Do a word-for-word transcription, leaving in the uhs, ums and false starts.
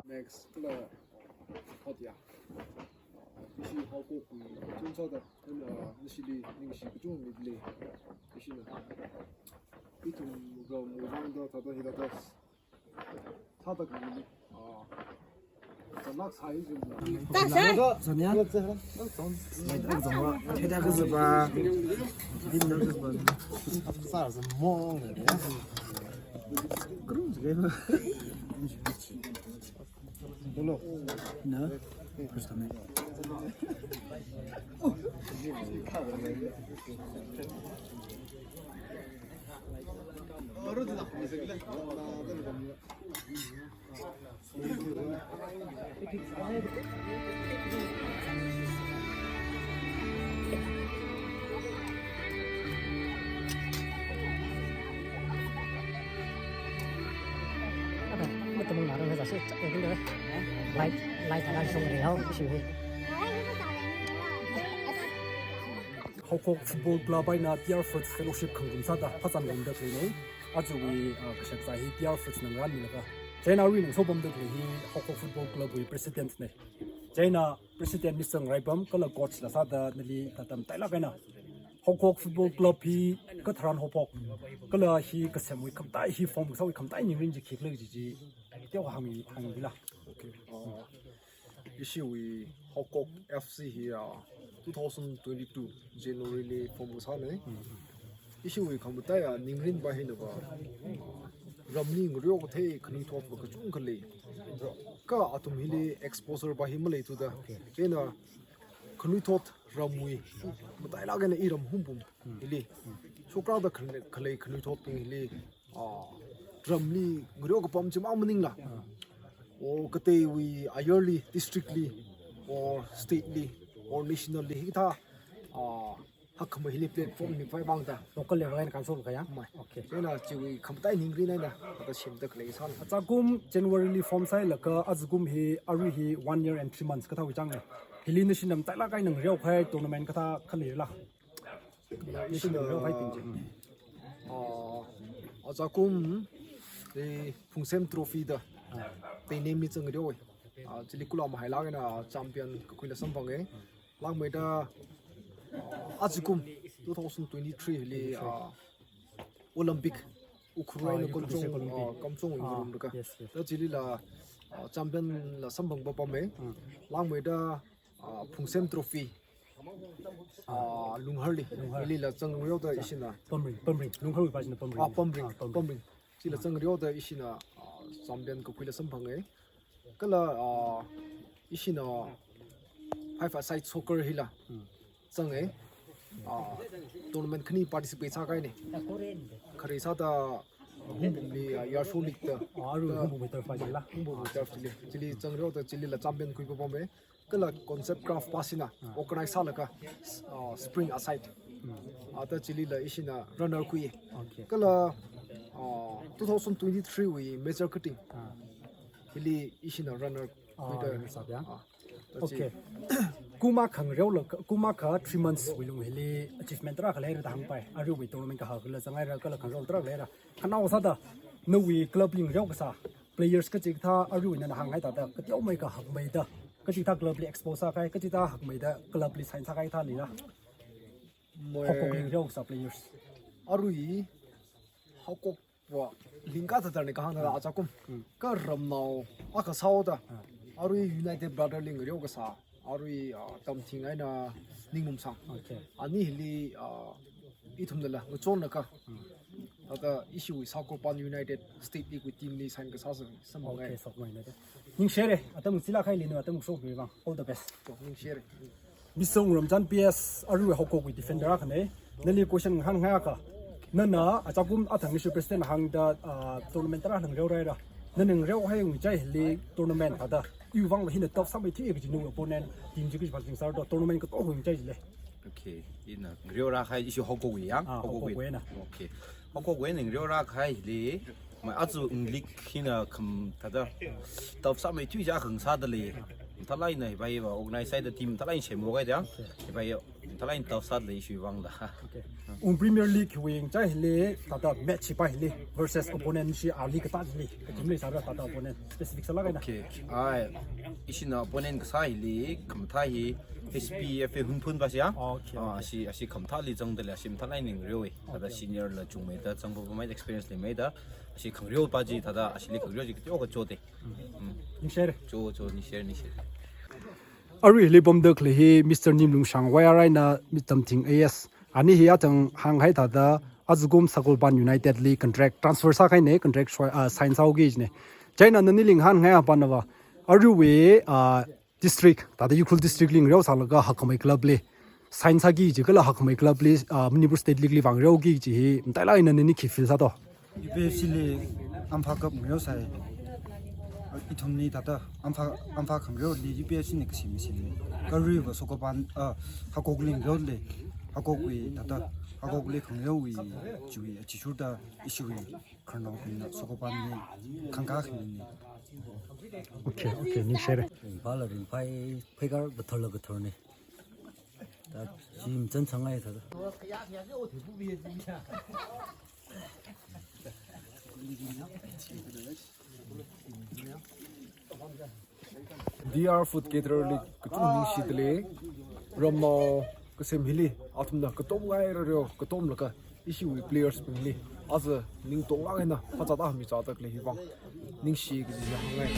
Next, kala, hot ya. Ishi Haokok, chungchada, kala, nashili, ningshi kachungkha leili. Ishina. Ithum ram, ram da, thāda hila da. Thāda kali. Ah. Tanak sai jin. Sanya. Theda kajipa. Theda kajipa. Sar sa mong ne. Krum jige. Hello. No. First time. Light, light akan shong rihao, ishi hi. Haokok Football Club eina T R Fritz Fellowship khangrum sāda phazan ngarumda khalei nei. Ajawui, ah, kashak zai hi T R Fritz na ngarānmilaga. Chieina arui nang sopamda khalei hi Haokok Football Club wui President nei. Chieina President Mister Ngaraipham kala coach la sāda nali tatam tailak eina Haokok Football Club hi katharan haophok. Kala hi kasemwui khamataiya, hi form kasāwui khamataiya ningrin chi khikhala chi chi. Teokha hāng, hāngmila. Okay. Uh, ishiwui Haokok F C hi, uh, two thousand twenty-two January li form kasā nei. Ishiwui khamataiya ningrin pa hina pa, uh, ramli ngareo kathei khanuithot pa kachungkha lei. Kha athum hili exposure pa hi maleithuda. Chieina khanuithot ramwui matailak eina iram Hungpung hili. Shokrāda khalei, khalei khanuithotbing hili, ah, ramli ngareo kapam chimang maningla, or kateiwui ayarli, district li, or state li, or national li, hikathā, ah, hakkhamei hili platform miphaivang da. Local level eina council kaya? Mai. Okay. Chieina chiwui khamataiya ningrin eina, ata semda khalei sāna. Achakum January li form sāhailaga ajakum hi, arui hi one year and three months kathāwui chang nei. Hili nashina matailak eina ngareo kahai tournament kathā khalei la. Ishina, ah, achakum, eh, Phungsem Trophy da, ah, Teinem li zang ngareo. Ah, chili kula mahailak eina champion kakhuila samphanga. Langmeida, ah, ajakum, two thousand twenty-three li, ah, Olympic, Ukhrul eina, ah, Kamchong, Olympic, ah, Kamchong, ah, ngarumlaga. Yes, yes. Da chilila, ah, champion la samphang papam nei. Langmeida, ah, Phungsem Trophy. Ah, Lungharli. Lunghar. Ilila zang ngareo da ishina. Pamring, Pamring. Lungharwui pa china Pamring. Ah, Pamring. Ah, Pamring. Pamring. Chila zang ngareo da ishina, ah, champion kakhuila samphanga. Kala, ah, ishina five-a-side soccer hila zanga. Ah, tournament khani participate sākahai nei. Khare sāda Hungpungli, ah, Yarsho League da. Ah, arui Hungpungwui turf pa chila. Hungpungwui turf chili. Chili zang ngareo da chilila champion khui papam nei. Kala Concept Craft pa china organize sālaga, ah, Spring Aside. Ata chilila ishina runner khui. Okay. Kala, ah, two thousand twenty-three wui Major Khating. Ah. Hili ishina runner khuida. Ah, runner sāya. Ah, that's it. Okay. Kum akha ngareo la, kum akha three months wui lung hili achievement tarākha leira da hāngpai. Aruiwui tournament kahak la zanghaira kala khangareo tarākha leira. Khanao sāda, nawui club li ngareo kasā players kachikathā aruina nana hānghai thāda, kateomeikha hakmeida, kachikathā club li expose sākahai, kachikathā hakmeida club li sign sākahai thā leila. Mai. Haokok li ngareo kasā players. Arui Haokok pa lingkā thāda nei kahāng thāda achakum. Kha ramnao akha sāhaoda. Arui United Brother li ngareo kasā. Arui, ah, Tamthing eina Ninglumsang. Okay. Ani hili, ah, ithumnala ngachonlaga. Thāda ishiwui Sakopan United State League wui team li sign kasā sa, samphang. Okay, Sakopan United. Ningshire, atam chila khaili nu, atam shokmi vang. All the best. To, ningshire. Mister Ngarumchan P S, arui Haokokwui defender akha nei. Nali question ngahānngai akha. Nana, achakum athang issue president hāngda, ah, tournament tarā ngareo rāhaira. Nana ngareo kahaiwui chai hili tournament thāda. Iwui vang hina tough sāmeithui kaji nawui opponent team chi kaji phaning sāra do tournament katonga wui chai hili. Okay, ina ngareo rākahai ishi Haokokwui ya? Ah, Haokokwui. Haokokwui na. Okay. Haokokwui na ngareo rākahai hili. Mai aja ngalik hina kham thāda. Tough sāmeithui ja khang sāda lei. Mathālāk eina hiva hiva organize sāda team mathālāk eina semrok haida. Hiva hi mathālāk eina tough sāda lei ishiwui vangda. Okay. Ung Premier League wui ngachai hili, thāda match hiva hili versus opponent ishi ali kathā hili, kachimli sāra thāda opponent specific sālāk eina. Okay. Ai, ishina opponent kasā hili khamathā hi H P F A Hunphun va siya. Okay, Ah, okay. ashi ashi khamathāli zangda lei, ashi mathālāk eina ngareowei. Thāda Okay. Senior la chungmeida, zangpapamei experience leimeida, ashi khangareo pa chi thāda ashili khangareo chi kateokha chode. Ningshire. Cho cho ningshire ningshire. Arui hili pamda khalei hi Mister Nimlungshang Y R I na Mister Tamthing A S. Ani hi athang hānghai thāda ajakum Sakolpan United li contract transfer sākahaina, contract shoi- ah, sign sāhaoki jina. Chieina nali ngahānngai apam nava, aruiwui, ah, district, thāda Ukhrul district li ngareo sālaga hakkhamei club li sign sāki ji kala hakkhamei club li, ah, Manipur State League li vāngareoki ji hi matailāk eina nani khi feel sādo? U P F C li Ampha Cup ngareo sai. Ithumli thāda Ampha, Ampha khangareo li U P F C na kasim simli. Kha aruiva Sakolpan, ah, Hakok li ngareo lei. Hakokwui thāda, Hakok li khangareowui chiwui achishurda ishiwui khararnaobingna Sakolpan li khangkā khanini. Okay, okay, ningshire. Ringphāla ringphai, pheikar katharla katharni. Ta chi machānchāngai thāda. D R Foot Caterer li kachungkha ningshida lei. Ramnao kasem hili athumna katomngai rareo, katomlaga ishiwui players bingli aja ningtonglāk eina phāzāda hāngmichāda khalei hi vang ningshi kaji hāngngai.